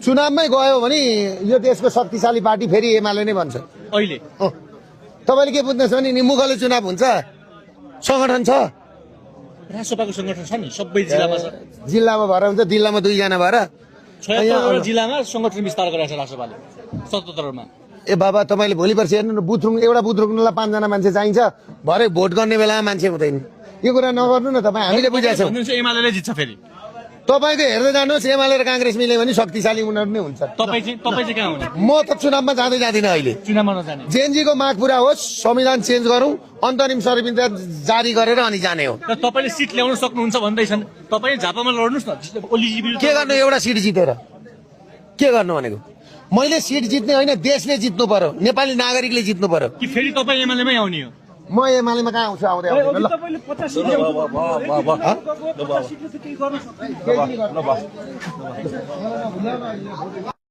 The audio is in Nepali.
चुनावमै गयो भने यो देशको शक्तिशाली पार्टी फेरि एमाले नै भन्छ अहिले तपाईले के बुझ्दैछ भने निमुखले चुनाव हुन्छ संगठन छ रासोपाको संगठन छ नि सबै जिल्लामा छ जिल्लामा भएर हुन्छ जिल्लामा 2 जना भएर 76 जिल्लामा संगठन विस्तार गरेछ रासोपाले 77 मा ए बाबा तपाईले भोलि पर्सि हेर्नु न बुथ एउटा बुथ रोक्नलाई 5 जना मान्छे चाहिन्छ भरे भोट गर्ने बेलामा मान्छे हुँदैन यो कुरा नगर्नु न तपाई हामीले बुझाएको छौं भन्नुहुन्छ एमालेले जित्छ फेरि तपाईको हेर्दै जानुहोस् एमाले र कांग्रेस मिल्यो भने शक्तिशाली उनीहरु नै हुन्छ तपाई चाहिँ कहाँ हुने म त चुनावमा जादिन अहिले चुनावमा नजाने जेएनजीको माग पूरा होस् संविधान चेन्ज गरौं अन्तरिम संविधान जारी गरेर अनि जाने हो र तपाईले सिट ल्याउन सक्नुहुन्छ भन्दैछन् तपाई झापामा लड्नुस् न ओलीजी विरुद्ध के गर्नु एउटा सिट जितेर के गर्नु भनेको मैले सिट जित्ने होइन देशले जित्नु पर्यो नेपाली नागरिकले जित्नु पर्यो कि फेरि तपाई एमालेमै आउने हो म एमालेमा कहाँ आउँछु आउँदै आउँदैन तपाईले 50 सिट ल्याउनु 50 सिटले त केही गर्न सक्दैन